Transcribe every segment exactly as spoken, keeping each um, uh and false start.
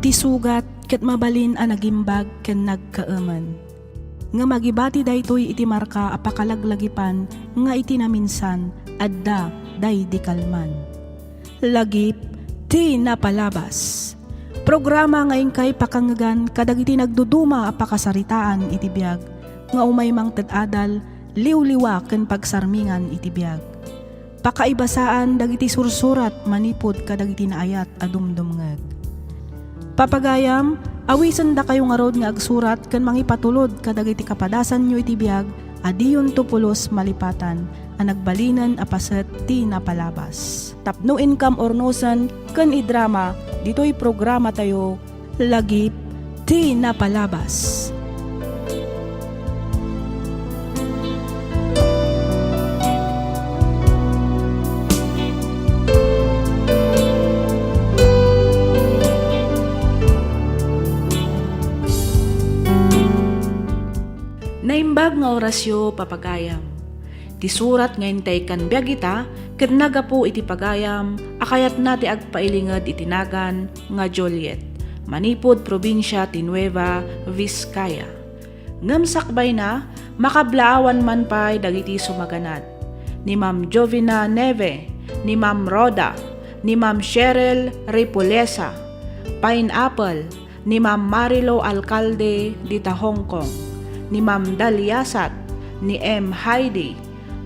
Ti sugat ket mabalin a nagimbag ken nagkaemen. Ngem agibati daytoy iti marka a pakalaglagipan nga iti naminsan, adda daydi kalman. Lagip ti napalabas. Programa nga inkay pakangngegan kadagiti nagduduma a pakasaritaan iti biag nga umay mangted adal, liwliwa ken pagsarmingan iti biag. Pakaibasaan dagiti sursurat manipud kadagiti naayat a dumdumngeg. Papagayam, awisendakayo ngarud nga agsurat ken mangipatulod kadagiti kapadasanyo iti biag a diyonto pulos malipatan a nagbalinen a paset ti napalabas. Tapno inkam urnosen ken idrama ditoy programatayo, Lagip ti Napalabas. Naimbag nga orasyo, papagayam. Ti surat nga intay kan biag ita ket nagapu iti pagayam a kayatna ti agpailinged iti nagan nga Juliet, manipud probinsia ti Nueva Vizcaya. Ngem sakbayna, makablaawan man pay dagiti sumaganad. Ni Ma'am Jovina Neve, ni Ma'am Rhoda, ni Ma'am Cheryl Repoliesa, Pineapple, ni Ma'am Marilo Alcalde dita Hong Kong, ni Ma'am Dalia Sat, ni M. Heidi,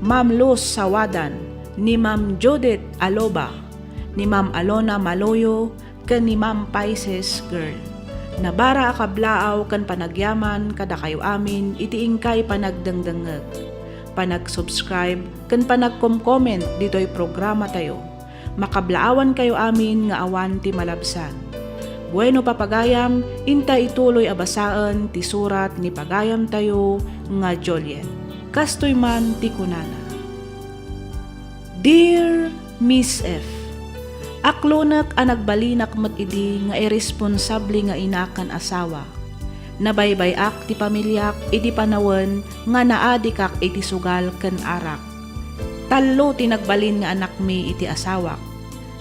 Ma'am Luz Sawadan, ni Ma'am Judith Aloba, ni Ma'am Alona Maloyo, ken ni Ma'am Pisces Girl. Nabara a kablaaw ken panagyaman kadakayo amin iti inkay panagdengdengngeg, panag-subscribe, ken panagcom-comment ditoy programatayo. Makablaawankayo amin nga awan ti malabsan. Bueno, papagayam, inta ituloy a basaen ti surat ni pagayamtayo nga Juliet. Kastoy man ti kunana, Dear Miss F, aklonek a nagbalinak met idi nga irresponsable nga ina ken asawa. Nabaybay-ak ti pamiliak idi panawen nga naadikak iti sugal ken arak. Tallo ti nagbalin nga anakmi iti asawak.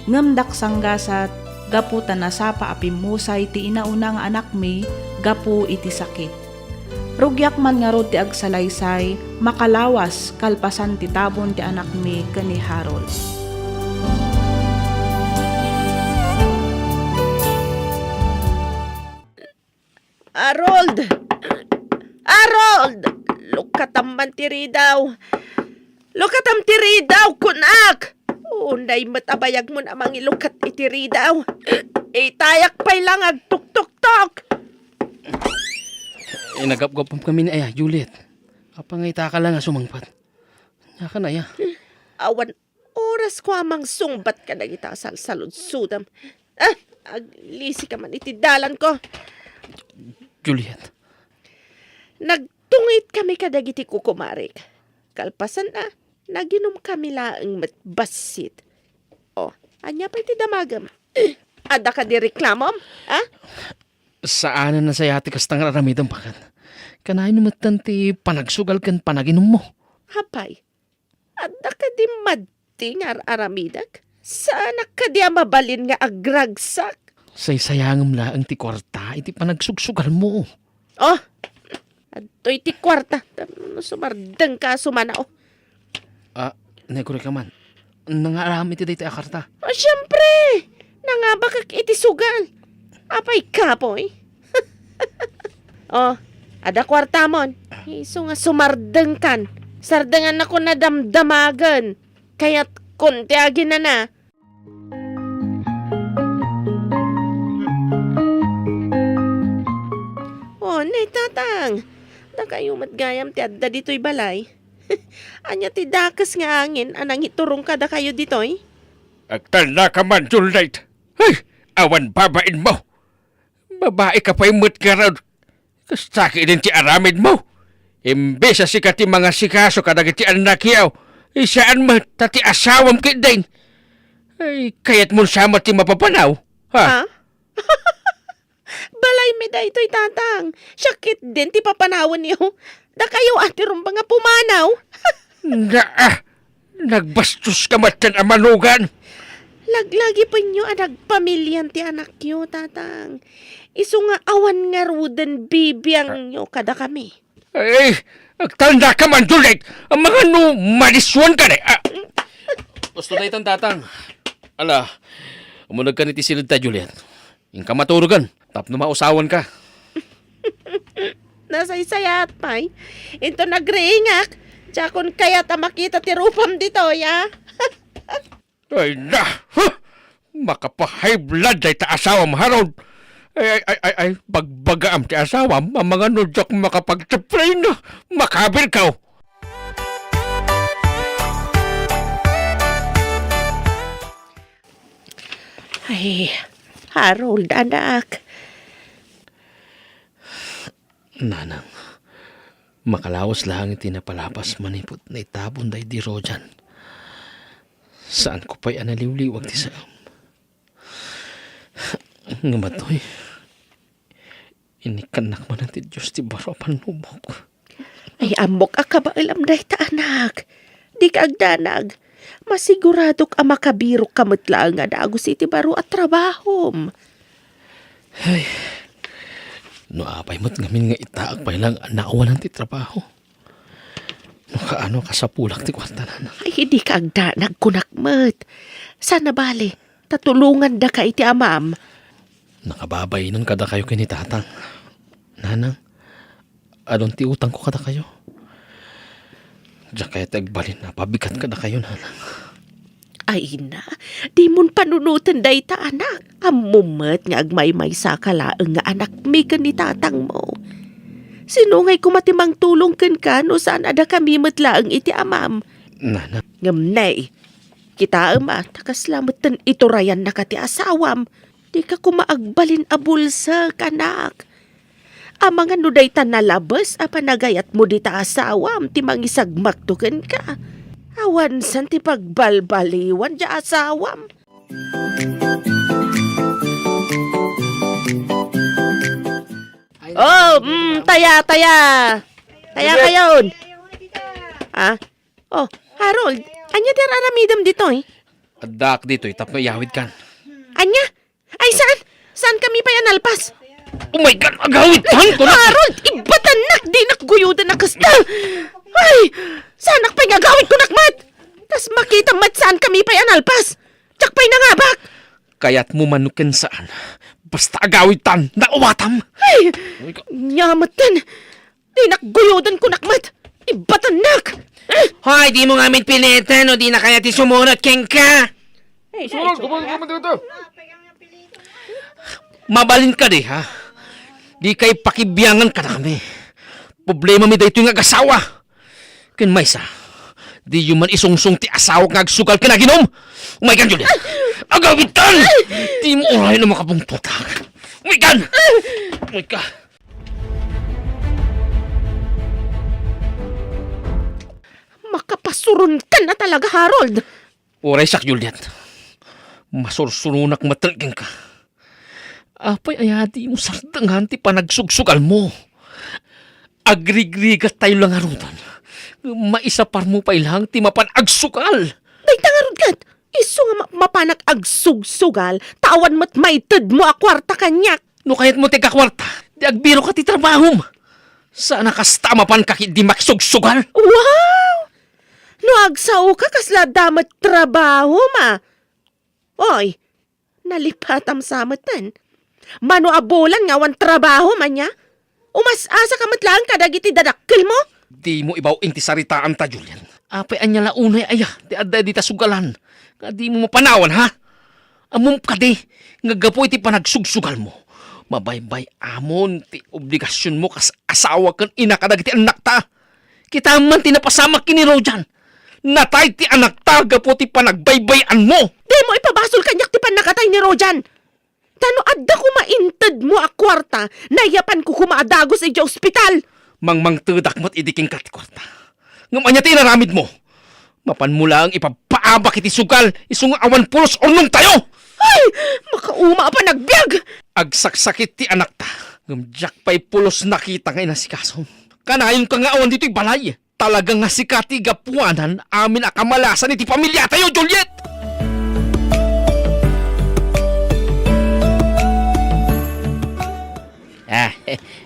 Ngem daksanggasat gapu ta nasapa a pimmusay ti inauna nga anakmi gapu iti sakit. Rugiak man ngarud ti agsalaysay makalawas kalpasan ti tabon ti anakmi ken ni Harold. Harold! Harold! Lukatam man ti ridaw. Lukatam ti ridaw, kunak! Unay met a bayagmon a mangilukat iti ridaw. Itayak pay lang agtuktoktok. Inagapgapam kami ni aya, Juliet. Apay nga itaka lang a sumangpet? Ania kan aya? Awan oras ko a mangsungbat kadagita a salsaludsodam. Ah, aglisi ka man iti dalan ko. Juliet. Nagtungit kami kadagiti kukumarik. Kalpasan a, naginom kami laeng met bassit. Oh, ania pay ti damagem? Adda kadi reklamom? Ha? Saanen a sayaat ti kasta nga ar-aramidem, baket. Kanayon metten ti panagsugal ken panaginummo? Apay, adda kadi maddi nga ar-aramidek? Saanak kadi a mabalin nga agragsak? Saysayangem laeng ti kuarta iti panagsugsugalmo. Oh, adtoy ti kuarta. Tapno sumardengka a sumanaw. Ah, nagkuri ka man. Nangaaram iti daytoy a karta? Oh, siempre! Nangabakak iti sugal. Apay kapoy? Oh, adda kuartamon. Isu nga sumardengkan. Sardengannakon a damdamagen. Kayatkon ti aginana. Oh, ne, Tatang. Dakayo met gayam ti adda ditoy balay. Ania ti dakes nga angin a nangiturong kadakayo ditoy? Agtalna ka man, Juliet. Ay, awan babainmo. Babai ka pay met ngarud. Kasta ketdin ti aramidmo. Imbes a sika ti mangasikaso kadagiti annakyo, saan met ta ti asawam ketdin. Ay, kayatmon sa met ti mapapanaw? Ha? Ha? Balaymi daytoy, Tatang. Siak ketdin ti papanawenyo. Dakayo a ti rumbeng a pumanaw. Naa, nagbastoska metten a manugan. Laglagipenyo a nagpamilian ti anakyo, Tatang. Isu nga awan ngaruden bibiangyo kadakami. Ay, agtalna ka man, Juliet! Amangan no malisuan ka ni, ah! Gusto daytan, Tatang. Ala, umuneg ka ni ti siled ta, Juliet. Inka maturogan, tapno mausawan ka. Nasaysayaat pay. Inton agriingak, diakon kayat a makita ti rupam ditoy, a? Ay na! Huh! Makapa-high blood dayta asawam, Harold. Ay, ay, ay, ay, ay, bagbagaam ti asawam, amangan no diak makapagtiplay na. Makabirkaw! Ay, Harold, anak. Nanang, makalawas laeng iti napalapas manipud naitabon daydi Rojan. Saanko pay a naliwliwag ti saem. Ngem atoy, inikkannak manen ti Dios ti baro a pannubok. Ay, ammok a kabaelam dayta, anak. Dika agdanag. Masiguradok a makabirokka met laeng a dagus iti baro a trabahom. Ay, no apay met ngamin nga itaak pay laeng a naawanan ti trabaho. No kaano kasapulak ti kuarta, Nanang? Ay, dika agdanag, kunak met. Saan a bale, ta tulongandaka iti amam. Nakababainenka kadakayo ken ni Tatang. Nanang, adun ti utangko kadakayo. Diak kayat ti agbalin a pabigat kadakayo, Nanang. Ay na, dimon panunoten dayta, anak. Ammom met nga agmaymaysaka laeng nga anakmi ken ni tatangmo. Sino ngay koma ti mangtulong kenka no saan a dakami met laeng iti amam? Nanang. Ngem nay, kitaem a, ta kasla metten iturayannaka ti asawam. Dika koma agbalin a bulsek, anak. Amangan no dayta nalabes a panagayatmo dita asawam ti mangisagmakto kenka. Awan san ti pagbalbaliwan ti asawam. Oh, mm, taya, taya. Taya kayon. Ah? Oh, Harold, ania ti ar-aramidem ditoy? Addaak ditoy tapno iyawidkan. Ania? Ay, saan? Saan kami pay a nalpas? Oh my God, agawidtan ko na! Harold, ibbatannak, dinak guyodan a kasta! Ay, saanak pay nga agawid kunak met? Kas makita met saan kami pay a nalpas. Diak pay nangabak! Kayatmo man no ken saan, basta agawidtan, naawatam! Ay, nia metten! Dinak guyodan kunak met! Ibbatannak! Hoy, dimo ngamin piliten no dina kayat ti sumurot kenka! Sumurot, kumang, kumang dito. Mabalin kadi, ha? Dikay pakibiangan kadakami. Problemami daytoy nga agasawa. Ken maysa, diyo man isungsong ti asawak nga agsugal ken aginom. Umaykan, Juliet. Agawidtan! Dimo uray no makabungtotak. Umaykan! Umayka. Makapasuronkan a talaga, Harold! Uray siak, Juliet. Masursuronak metten kenka. Apay aya dimo sardengan ti panagsugsugalmo? Agrigrigattayo la ngaruden. Maisaparmo pay laeng ti mapan agsugal. Dayta ngarud ket, isu nga ma-, mapanak agsugsugal, ta awan met maitedmo a kuarta kaniak. No kayatmo ti agkakuarta, di agbiroka ti trabahom. Saan a kasta a mapanka ketdi makisugsugal? Wow! No agsaoka, kasla adda met trabahom a. Oy, nalipatam sa metten. Mano a bulan nga awan trabahom ania? Umas-asaka met laeng kadagiti dadakkelmo? Dimo ibaw-in ti saritaanta, Juliet. Apay ania la unay aya ti adda dita sugalan nga dimo mapanawan, ha? Ammom kadi nga gapu iti panagsugsugalmo, mabaybay-amon ti obligasionmo kas asawa ken ina kadagiti annakta. Kitaem man ti napasamak ken ni Rojan. Natay ti anakta gapu ti panagbaybay-anmo. Dimo ipabasol kaniak ti pannakatay ni Rojan. Ta no adda koma intedmo a kuarta, naiyapanko koma a dagus idiay ospital. Mangmangtedak met idi kenka ti kuarta. Ngem ania ti inaramidmo? Mapanmo laeng ipabpaabak iti sugal isu nga awan pulos urnongtayo! Ay! Makauma a panagbiag! Agsaksakit ti anakta, ngem diak pay pulos nakita nga inasikaso. Kanayonka nga awan ditoy balay. Talaga nga sika ti gapuanan amin a kamalasan iti pamiliatayo, Juliet!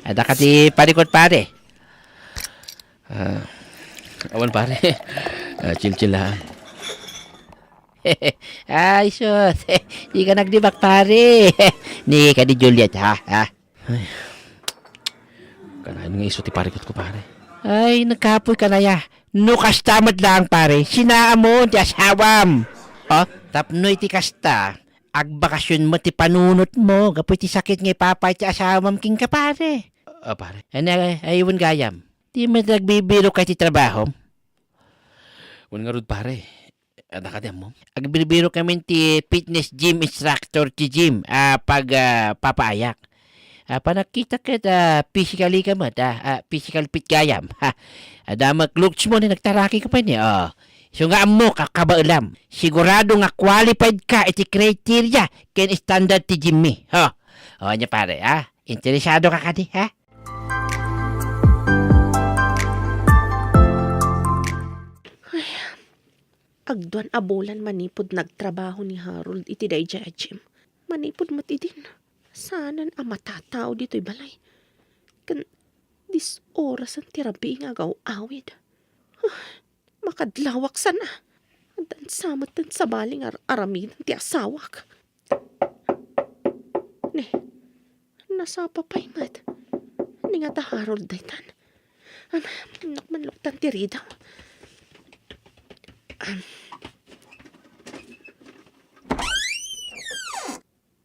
Adda kadi parikot, pare? Ah, awan, pare. Ah, chill-chill lang. Ay, sus. Di ka nagdibak, pare. Ni kadi Juliet, ha? Ha? Ay. Kanayon nga isu ti parikot ko, pare. Ay, nagkapoy ka na ya. No kasta met laeng, pare, sinaamon ti asawam. Oh, tapno iti kasta, agbakasyon met ti panunotmo gapu iti sakit nga ipapay ti asawam kenka, pare. Ah, pare. Ano, ay, ay, wen gayam. Di met nagbibiro ka iti trabahom? Wen ngarud, pare. Adda kadi ammom? Agbibiro kami ti fitness gym instructor ti gym, ah, pag, ah, papaayak. Ah, panagkita ket, ah, physically ka met, ah, ah, physical fit gayam. Ha. Adda met looks mo ni nagtaraki ka pa ni, oh. So nga ammo ka, kabaelam. Sigurado nga qualified ka iti criteria ken standard ti gym mi. Ha. Oh, nya pare, ha? Interesado ka kadi, ha? Ay, agduan a bulan manipud nagtrabaho ni Harold iti daydiay a gym. Manipud met idin, saanen a matatao ditoy balay. Ken dis orasen ti rabii nga agaw-awid. Ah, makadlawak sana. Addan sa met ti sabali nga ar-aramiden ti asawak. Ne, nasapa pay met. Ni nga da Harold daytan. Am, nak manluktan ti ridaw. Am.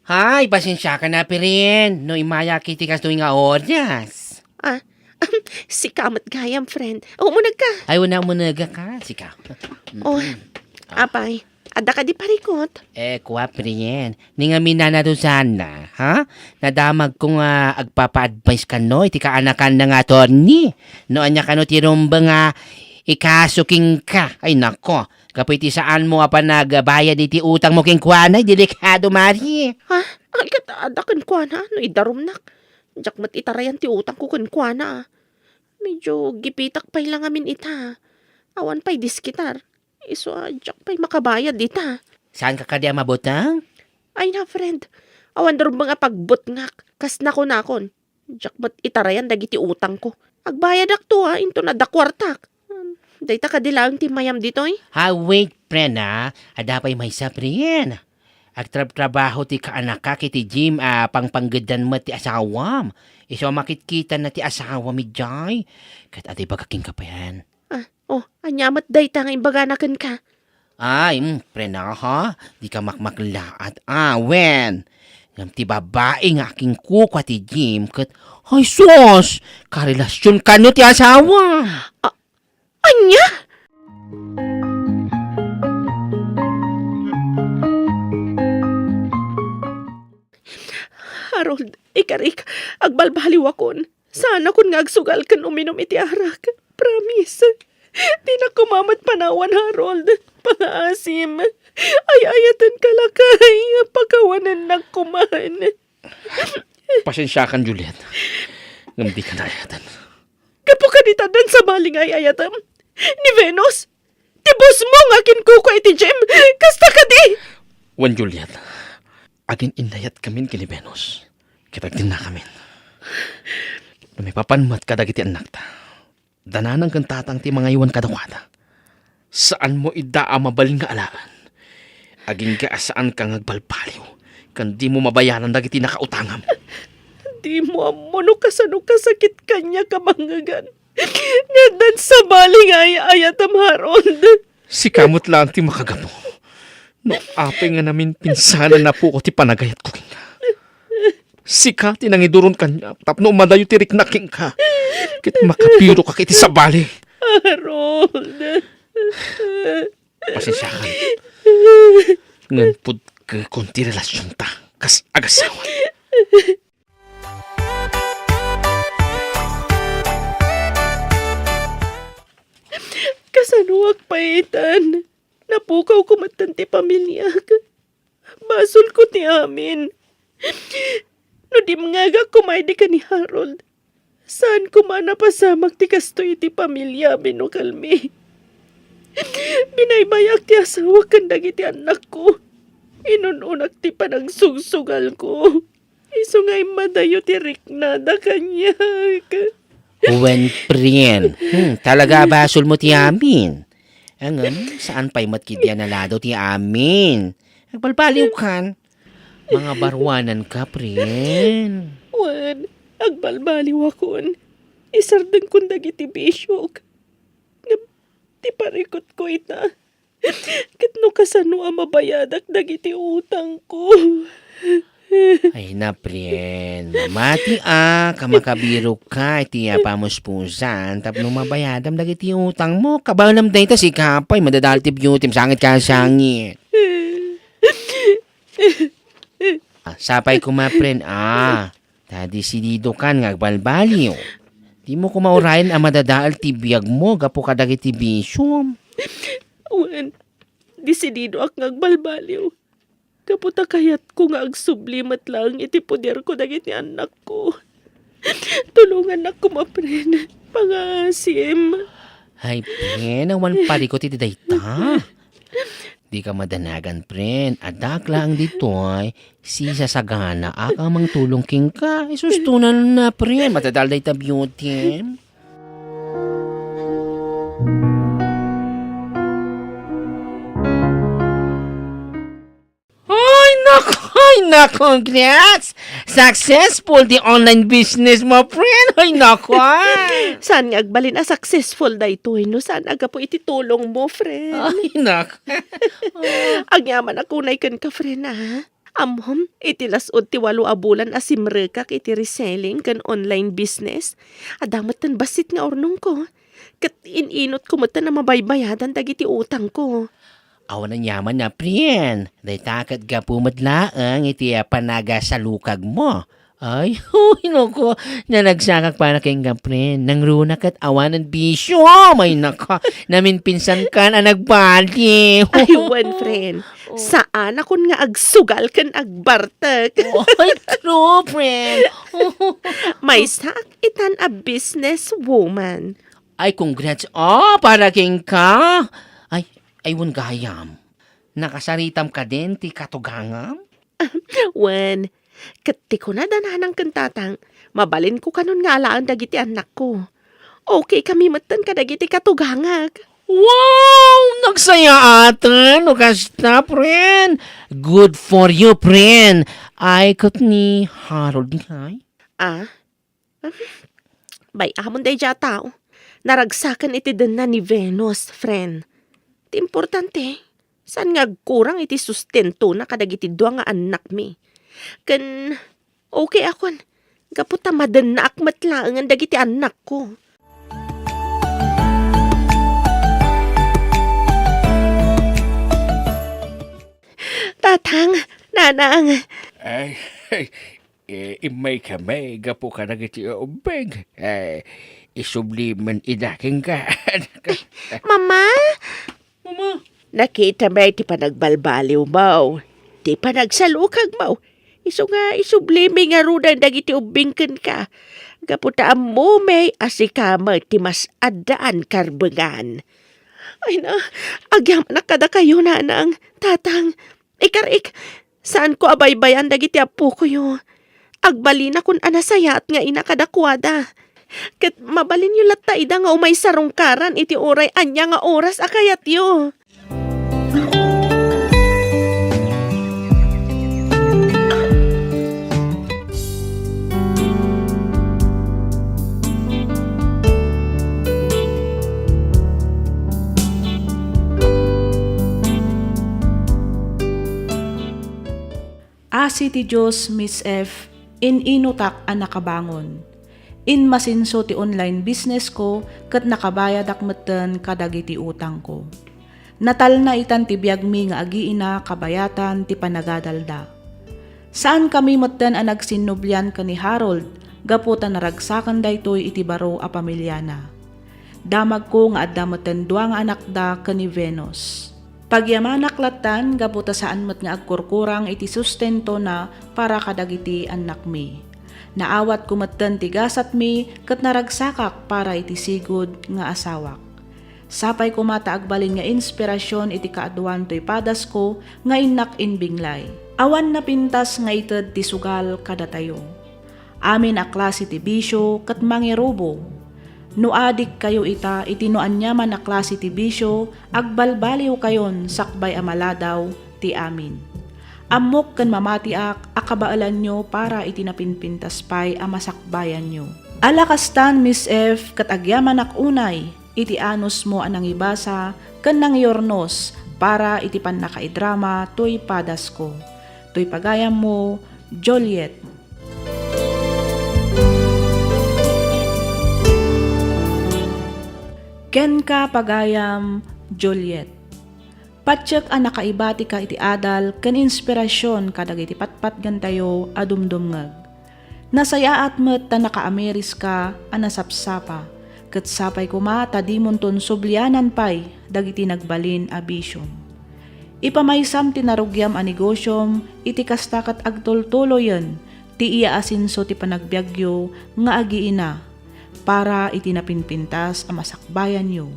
Hay, pasensiakan a, Pren, no immayak iti kastoy nga oras. Ah, sika met gayam, friend. Umuneg ka. Ay, wen, umuneg ka, sika. Oh, mm-mm. Ah. Apay, adda kadi parikot? Eh, kua, Pren, ni ngamin na Rosana, ha? Nadamagko nga agpapa-advise kano iti kaanakanna nga attorney. No ania kano ti rumbeng nga ikaso kenka. Ay, nako. Gapu iti saanmo a panagbayad iti utangmo kenkuana, delikado, Mari. Ha? Ay, ket adda kenkuana no idarumnak. Diak met itarayan ti utangko kenkuana. Medyo gipitak pay la ngamin ita. Awan pay diskitar. Isu a diak pay makabayad ita. Saanka kadi a mabuteng? Ay na, friend. Awan rumbeng a pagbutngak. Kas nakunakon. Diak met itarayan dagiti utangko. Agbayadakto a, inton adda kuartak. Dayta kadi laeng ti mayam ditoy? Ha, wait, friend, ah. Adda pay maysa, friend. Agtrabtrabaho ti kaanakak iti gym a pangpanggeddan met ti asawam. Isu a makitkitanna ti asawam idiay. Ket adi baga kenka payen. Ah, oh, ania met dayta nga imbagana kenka? Ay, mm, prena, ha? Dika makmaklaat. Ah, wen. Ngem ti babai nga akinkukua ti gym ket, ay sus, karelasion kano ti asawa. Ah, ania? Harold, ikarik, agbalbaliwakon. Saanakon nga agsugal ken uminum iti arak. Promise. Dinak koma met panawan, Harold. Pangaasim. Ay-ayatenka lakay. Pakawanennak koman. Pasensiakan, Juliet. Ngem dika naayaten. Gapu kadita addan sabali nga ay-ayatem. Ni Venus, ti bossmo nga akinkukua iti gym. Kasta kadi? Wen, Juliet. Agin-innayatkami ken ni Venus. Ket agtinnakamin. No maipapan met kadagiti annakta, da nanang ken tatang ti mangaywan kadakuada. Saanmo ida a mabalin nga alaen. Agingga a saanka nga agbalbaliw, ken dimo mabayaran dagiti nakautangam. Dimo ammo no kasano kasakit kaniak a bangngegan. Nga addan sabali nga ay-ayatem, Harold. Sika met laeng ti makagapu. No apay nga naminpinsan a napukaw ti panagayatko kenka. Sika ti nangiduron kaniak tapno umadayo ti riknak kenka. Ket makapiroka iti sabali. Harold. Pasensiakan. Ngem pudkekon ti relasionta kas agasawa. Kasanoak pay itan? Napukawko metten ti pamiliak. Basolko ti amin. No dimngegak koma idi ken ni Harold, saan koma a napasamak ti kastoy iti pamilia a binukelmi. Binaybay-ak ti asawak ken dagiti annakko. Inun-unak ti panagsugsugalko. Isu nga immadayo ti riknada kaniak. Wen, pren. Hmm, talaga a basolmo ti amin. Ngem, saan pay met ketdi a naladaw ti amin. Agbalbaliwkan. Mangabaruananka, pren. Wen, agbalbaliwakon. Isardengkon dagiti bisiok. Ngem, ti parikutko ita. Ket no kasano a mabayadak dagiti utangko? Ay na, pren. Mamati a, kamakabirok ka iti a pamuspusan tapno mabayadam dagiti utangmo. Kabaelam dayta, sika pay, madadal ti beauty, sangit ka, sangit. Ah, sapay koma, pren, ah. Ta desididokan nga agbalbaliw. Dimo koma urayen a madadael ti biagmo gapu kadagiti bisiom. Wen, desididoak nga agbalbaliw. Gapu ta kayatko nga agsubli met laeng iti poderko dagiti annakko. Tulongannak koma, pren. Pangaasim. Ay, pren, awan parikut iti dayta. Dika madanagan, pren. Addak laeng ditoy, sisasaganaak a mangtulong kenka. Isustonan na, pren. Madadal dayta beauty. Ay, nako, ay, nako, congrats! Successful the online business mo, friend! Ay, nako, ah! Saan nga agbalin a successful daytoy no saan a gapu iti tulong mo, friend? Ay, nako. Agyamanak unay kenka, friend, ah. Ammom, iti las-ud ti walo a bulan a simrekak iti reselling ken online business, adda metten bassit nga urnongko. Ket in-inutko metten a mabaybayadan dagiti utangko. Awan aniaman a, friend. Dayta ket gapu met laeng iti, ah, panagasarukagmo. Ay, huy, nako, naragsakak para kenka, friend. Nangruna ket awanen bisio. Ay, nako, naminpinsankan a nagbali. Ay, wen, friend. Oh. Saanakon nga agsugal ken agbartek. Ay, true, friend. Maysaak itan a business woman. Ay, congrats, ah, para kenka. Ay, ay, wen gayam. Nakasaritam kadin ti katugangam? Wen, ket ti kunada nanang ken tatang, mabalinko kanon nga alaen dagiti annakko. Okay kami metten kadagiti katugangak. Wow! Nagsayaaten no kasta, friend. Good for you, friend. Ay, ket ni Harold ngay? Ah? Bay-amon daydiay a tao. Naragsaken iti denna ni Venus, friend. Ti importante, saan nga agkurang iti sustentona kadagiti dua nga annakmi. Ken okay akon, gapu ta madennaak met laengen dagiti annakko. Tatang, nanang. Ay, ay, Eh, immay kami gapu kadagiti ubbing. Eh, isubli men ida kenka. Mama? Mama? Nakitami ti panagbalbaliwmo, ti panagsalukagmo. Isu nga isublimi ngaruden dagiti ubbing kenka. Gapu ta ammomi a sika met ti mas addaan karbengan. Ay na, agyamanak kadakayo, nanang, tatang. Ikarik, saanko a baybay-an dagiti appokoyo. Agbalinakon a nasayaat nga ina kadakuada. Ket mabalinyo latta ida nga umay sarungkaran iti uray ania nga oras a kayatyo. Asi ti Dios, Miss F, in-inutak a nakabangon. Inmasinso ti online business ko ket nakabayadak metten kadagiti utangko. Natalna itan ti biagmi nga agiina kabayatan ti panagadalda. Saankami metten a nagsinnublian ken ni Harold gapu ta naragsaken daytoy iti baro a pamiliana. Damagko nga adda metten dua nga anakda ken ni Venus. Pagyamanak lattan gapu ta saan met nga agkurkurang iti sustentona para kadagiti annakmi. Naawatko metten ti gasatmi ket naragsakak para iti sigud nga asawak. Sapay koma ta agbalin nga inspirasyon iti kaaduan toy padasko nga innak imbinglay. Awan napintas nga ited ti sugal kadatayo. Amin a klase ti bisio ket mangirubo. No adikkayo ita iti no aniaman a klase ti bisio, agbalbaliwkayon sakbay a maladaw ti amin. Ammok ken mamatiak a kabaelanyo para iti napinpintas pay a masakbayanyo. Ala kastan, Miss F, ket agyamanak unay iti anusmo a nangibasa ken nangyurnos para iti pannakaidrama toy padasko. Toy pagayammo, Juliet. Kenka, pagayam, Juliet. Patiek a nakaibatika iti adal ken inspirasion kadagiti patpatgentayo a dumdumngeg. Nasayaat met ta nakaamiriska a nasapsapa, ket sapay koma ta dimonton sublianan pay dagiti nagbalin a bisiom. Ipamaysam ti narugiam a negosiom iti kasta ket agtultuloyen ti iyaasenso ti panagbiagyo nga agiina para iti napinpintas a masakbayanyo.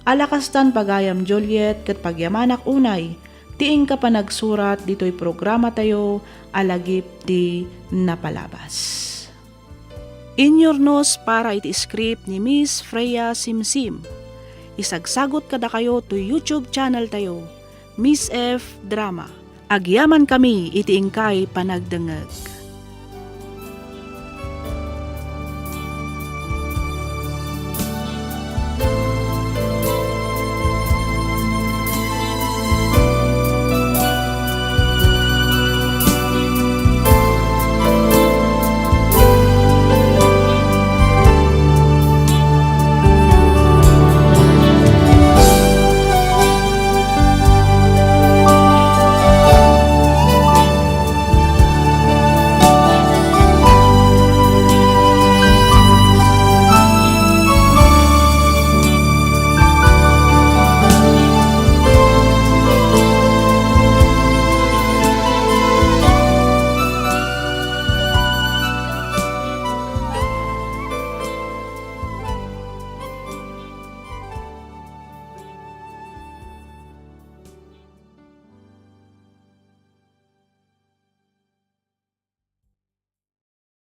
Ala kastan, pagayam Juliet, ket pagyamanak unay ti inka panagsurat ditoy programatayo a Lagip ti Napalabas. Inyurnos para iti script ni Miss Freya Simsim. Isagsagot kadakayo toy YouTube channel tayo, Miss F Drama. Agyamankami iti inkay panagdengngeg.